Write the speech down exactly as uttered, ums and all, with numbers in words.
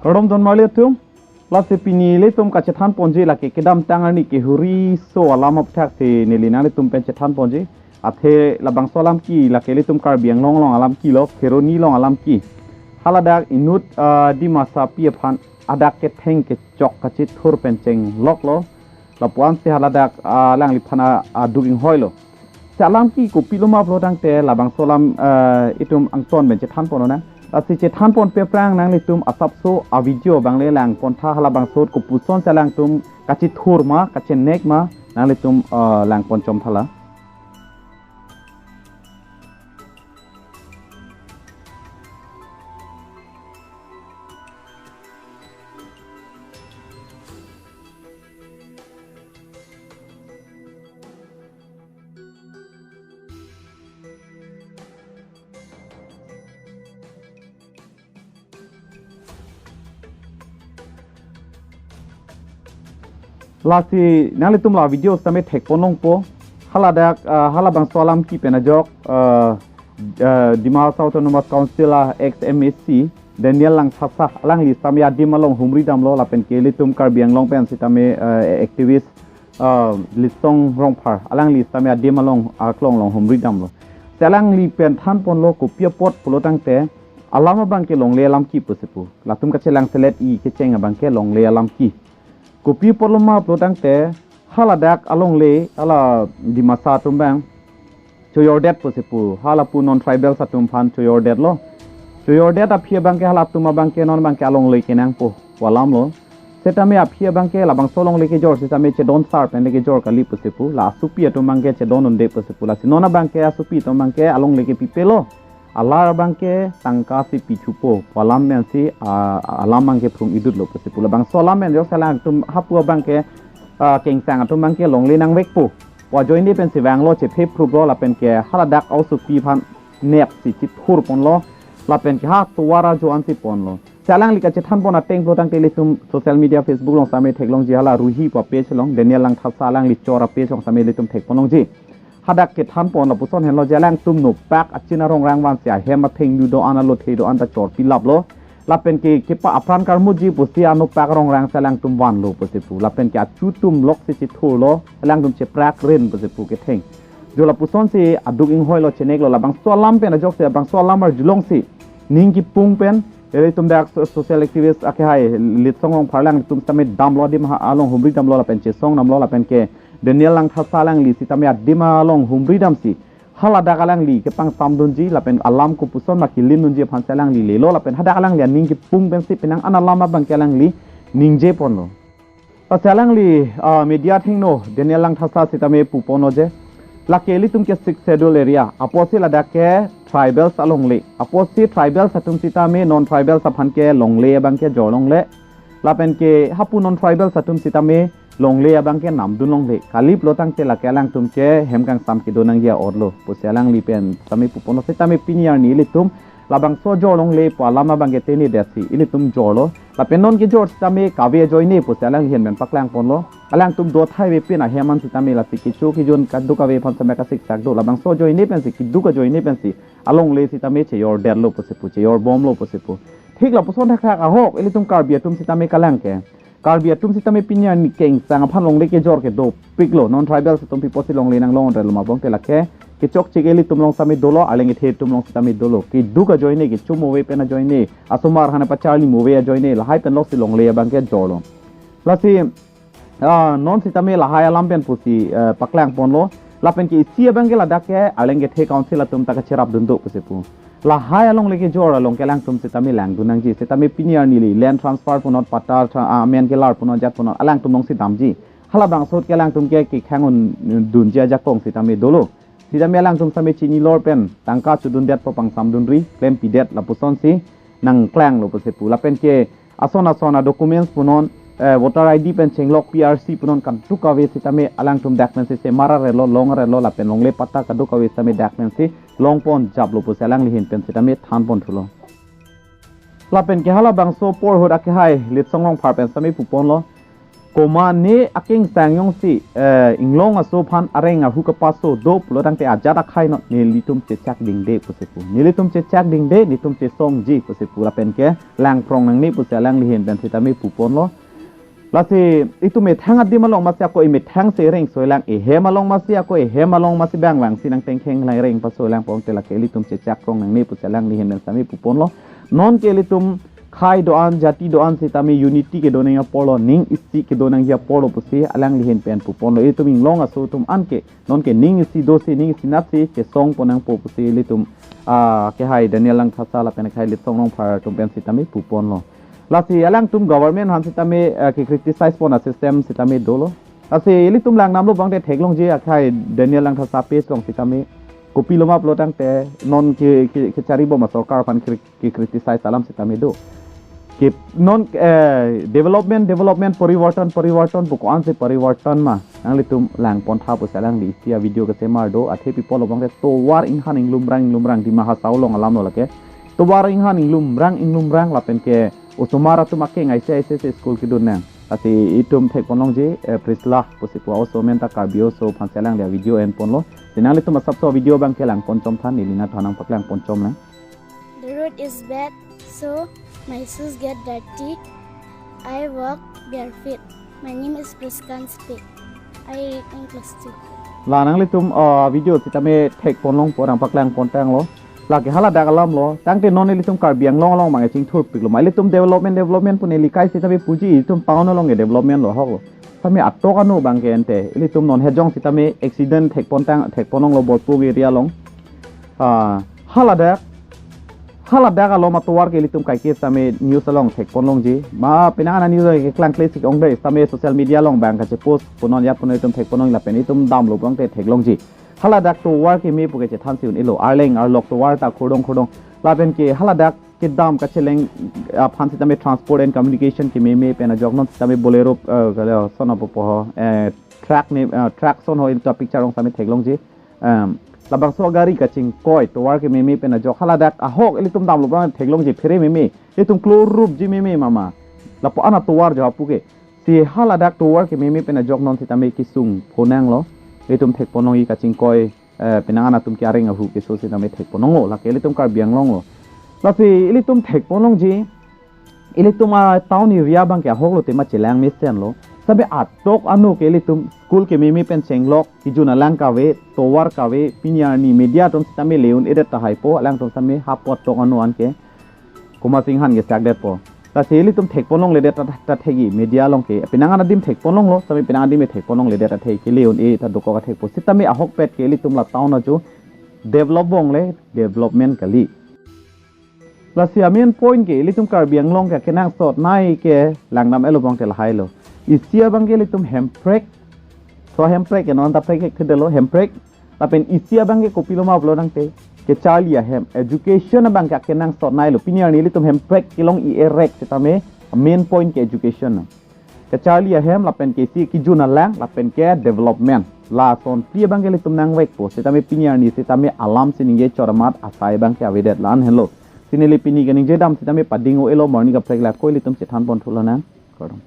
Kardom don marli atum, lasi pini ilitum kachethan ponji lake kedamtang arni kehuri so alam aphuthak si neli nanglitum pen chethan ponji. Athe labangso alam ke lake ilitum Karbi Anglong along alam ke lo, Kheroni along alam ke. Haladak inut, ah, Dimasa api aphan adak ketheng kechok kachithur pen chenglok lo. Lapuan si haladak, ah, alangliphan a-, aduk inghoi lo. Si alam ke kopilo ma pulo tangte labangso alam, eh, itum angton pen chethan pon nang. Lasi chethan ponpe aphrang nanglitum asapso a-video abang le lang pon tha, halabangso kopuson si alangtum kachithur ma, kachenek ma, nanglitum, eh, lang pon chom tha la. Lasi nanglitum la video sitame thek pon longpo. Haladak, ah, halabangso alam ke pen ajok, ah, ah, Dima Hasao Autonomous Council a ex M A C Daniel Langthasa alangli sitame adim along humri damlo lapen ke ilitum Karbi Anglong pen sitame, ah, activist, ah, Litsong Rongphar alangli sitame adim along aklong along humri damlo. Si alangli pen than ponlo kopi apot pulo tangte alam abang ke longle alam ke pusi pu. Latum kachelang selet i kecheng abang ke longle alam ke. Kopi apotlo ma pulo tangte haladak alongle hala Dimasa atum abang choyordet pusi pu. Hala pu non tribals atum aphan choyordet lo. Choyordet aphi abang ke halatum abang ke non abang ke alongle kenangpo pu alam lo. Sitame aphi abang ke labangso alongle kejor sitame chedon sar pen le kejor kali pusi pu. La asopi atum abang ke chedon unde pusi pu. Lasi non abang ke asopi atum abang ke alongle ke pipe lo. Alar abang ke tangka si pithupo pu alam pen si, ah, alam abang ke phrung idut lo pusi pu. Labangso alam pen jok si alangtum hapu abang ke, ah, kengsang atum abang ke longle nangvekpo pu ajoine pen si vanglo, chephe phrup lo lapen ke haladak asopi aphan nep si chithur ponlo lapen ke ha tovar ajo an si ponlo. Si alangli kachethan pon ateng pulo tangte ilitum social media Facebook along sitame theklongji, hala Ruhi pu a page along Daniel Langthasa alangli chor a page along sitame ilitum thek pon longji. Hadak kethan pon lapuson henlo je alangtum nopak achin arong rang van si ahem athengnu do-an alothe do-an ta chorpi lap lo. Lapen ke kepa apran karmuji pusi anopak rong rang si alangtum vanlo pusi pu. Lapen ke achu atum lok si chithur lo, alangtum cheprak rin pusi pu ketheng. Jo lapuson si aduk inghoi lo, chenek lo, labangso alam pen ajok si labangso alam arjulong si ning kipung pen ilitum dak so-, social activist akehai Litsong Rongphar alangtum sitame damlo, adim ha-, along humri damlo lapen chesong damlo lapen ke Daniel Langthasa alangli sitame adim along humri dam si haladak alangli kepangsamdunji lapen alam kopuson ma kelindunji aphan si alangli lelo lapen hadak alangli aning kipung pen si penang an alam abang ke alangli ningje ponlo. Lasi alangli, ah, media athengno Daniel Langthasa sitame pu ponlo je lake ilitum ke Sixth Schedule area apotsi ladak ke tribals alongle, apotsi tribals atum sitame non tribals aphan ke longle abang ke jor longle. Lapen ke hapu non tribals atum sitame longle abang ke namdun longle. Kali pulo tangte lake alangtum ke hem kangsam kedo nangji a-ot lo pusi alangli pen sitame pu ponlo. Sitame pini arni ilitum labangso jor longle pu alam abang ke tene det si ilitum jorlo. Lapen non kejor sitame kave ajoine pusi alangli ahin pen paklang ponlo. Alangtum do thai ave pin ahem an sitame lasi kecho kejun kadokave aphan sitame kasiksak do. Labangso ajoine pen si, keduk ajoine pen si alongle sitame cheyor detlo pusi pu, cheyor bomlo pusi pu. Thik lapuson thakthak ahok ilitum Karbi atum sitame kalang ke. Karbi atum sitame pini arni kengsang aphan longle kejor ke dopiklo. Non tribals atum pi apotsi longle nanglong detlo ma bong te lake kechokche ke ilitum along sitame dolo, arleng kethe atum along sitame dolo. Keduk ajoine, kecho mo ave pen ajoine, asomar aphan pacharli mo ave ajoine, lahai pen lok si longle abang ke jorlo. Lasi, ah, non sitame lahai alam pen pusi, eh, paklang ponlo. Lapen ke isi abang ke ladak ke arleng kethe council atum ta kacherap dun do pusi pu. Lahai alongle kejor along ke alangtum sitame langdun nangji. Sitame pini arni le land transfer punot, patta tra-, ah, amen kelar punot, jat punot alangtum along si damji. Halabangso ahut ke alangtum ke kekhang un-, dunji ajakong sitame dolo. Sitame alangtum sitame chinilor pen tangka chodun detpo, pangsamdunri, klempi det lapuson si nangklanglo pusi pu. Lapen ke ason ason a-documents punon, eh, voter I D pen chenglok, P R C punon kadokave sitame alangtum dak pen si semar arelo, long arelo lapen longle patta kadokave sitame dak pen si long pon japlo pusi alangli ahin pen sitame than pon thulo. Lapen ke halabangso apor ahut akehai Litsong Rongphar pen sitame pu ponlo. Komat ne akengsang jongsi, eh, inglong aso aphan areng ahu kapaso do pulo tangte ajat akhai non, nelitum chechak dingde pusi pu. Nelitum chechak dingde, nelitum chesongji pusi pu lapen ke langprong nangne pusi alangli ahin pen sitame puponlo. Lasi itum methang adim along masi ako emethang si reng soi lang, ehem along masi ako ehem along masi bang bang si nangtengkheng lang reng pasoi lang pon te lake ilitum chechak prong nangne pusi alangli ahin pen sitame puponlo. Non ke ilitum khei do-an, jati do-an sitame unity kedo nangji apor lo, ning isi kedo nangji apor lo pusi alangli ahin pen puponlo. Itum inglong aso atum an ke non ke ning isi dosi, ning isi natsi chesong pon nangpo pusi ilitum, ah, kehai Daniel Langthasa lapen kehai Litsong Rongphar atum pen sitame puponlo. Lasi alangtum government aphan sitame, ah, ke criticize pon asystem sitame dolo. Lasi ilitum langdamlo abang te theklongji, akhei Daniel Langthasa page along sitame kopilo ma pulo tangte non ke, ke, kechari bom asorkar aphan kri- ke criticize alam sitame do. Ke non, eh, development, development, porivartan, porivartan pu ko-an si porivartan ma? Nanglitum lang pon tha pusi alangli isi avideo kesemar do. Athe people abang te tovar inghan inglumrang inglumrang, Dima Hasao along alam lo lake. Tovar inghan inglumrang inglumrang lapen ke osomar atum akeng aise aise si school kedun nang. Lasi itum thek pon longji, eh, Prisla pusi pu oso amen ta Karbi oso aphan si alangli avideo en ponlo. Si nanglitum asapso video abang ke lang pon chom tha, neli nangthan nangpaklang pon chom lang. The road is bad, so my shoes get dirty. I walk barefoot. My name is Priskan Speak. I in class two. La nanglitum, ah, video sitame thek pon longpo, nangpaklang pon tanglo. Lake haladak alam lo. Tangte non ilitum Karbi Anglong along abang chingthurpiklo ma? Ilitum development, development pu neli kai sitame puji, ilitum town along ke development lo ahok lo. Sitame atok anu abang ke ante. Ilitum non hejong sitame accident thek pon tang, thek pon longlo Borpung area along. Ah, haladak, haladak along atovar ke ilitum kaike sitame news along thek pon longji. Ma penang an news ke klang klesik ong dei, sitame social media along abang kachepost punon ya punon itum thek pon long lapen itum damlo abang te theklongji. Haladak tovar keme pu ke chethan si un-elo. Arleng arlok tovar ta khurdong khurdong. Lapen ke haladak kedam kacheleng aphan sitame transport and communication kememe pen ajok non sitame Bolero, eh, kala son apo po ho, eh, truck ne, eh, truck son ho ilitum picture along sitame theklongji. Em, labangso gari kachingkoi tovar kememe pen ajok haladak ahok ilitum damlo abang theklongji, phere meme, itum klorupji meme mama. Lapu-an atovar jo apu ke. Si haladak tovar kememe pen ajok non sitame kesung phonanglo. Itum thek pon longji kachingkoi, eh, penang an atum ke areng ahu keso sitame thek pon longlo. Lake ilitum Karbi Anglong lo. Lasi ilitum thek pon longji, ilitum atown area abang ke ahok lo tema chelang mesen lo. Sitame atok anu ke ilitum school kememe pen chenglok, kejun alang kave, tovar kave, pini arni media atum sitame le un-edet tahai po, alangtum sitame hapu atok anu an ke komat si inghan kesak detpo. Lasi ilitum thek pon longledet ta, ta thekji, media along ke. Penang an adim thek pon longlo, sitame penang adim thek pon longledet ta thekji, le un-e ta dokok athekpo. Sitame ahokpet ke ilitum la town ajo develop bongle, development kali. Lasi main point ke ilitum Karbi Anglong ke kenangsot nei ke langdam-etlo abang te lahai lo. Isi abang ke ilitum hemprek. So hemprek ke non ta prek ek thedelo hemprek. Lapen isi abang ke kopilo ma pulo tangte kecharli ahem, education abang ke kenangsot nei lo. Pini arni ilitum hemprek kelong-i erek sitame main point ke education. Kecharli ahem lapen ke isi kejun alang lapen ke development. Lason phli abang ke ilitum nangvekpo. Sitame pini arni sitame alam si ningje chot amat asai abang ke avedet la-an henlo. Si neli pini kaningje dam sitame pading-o-elo, arni kaprek la ko ilitum chethan pon thu lonang. Kardom.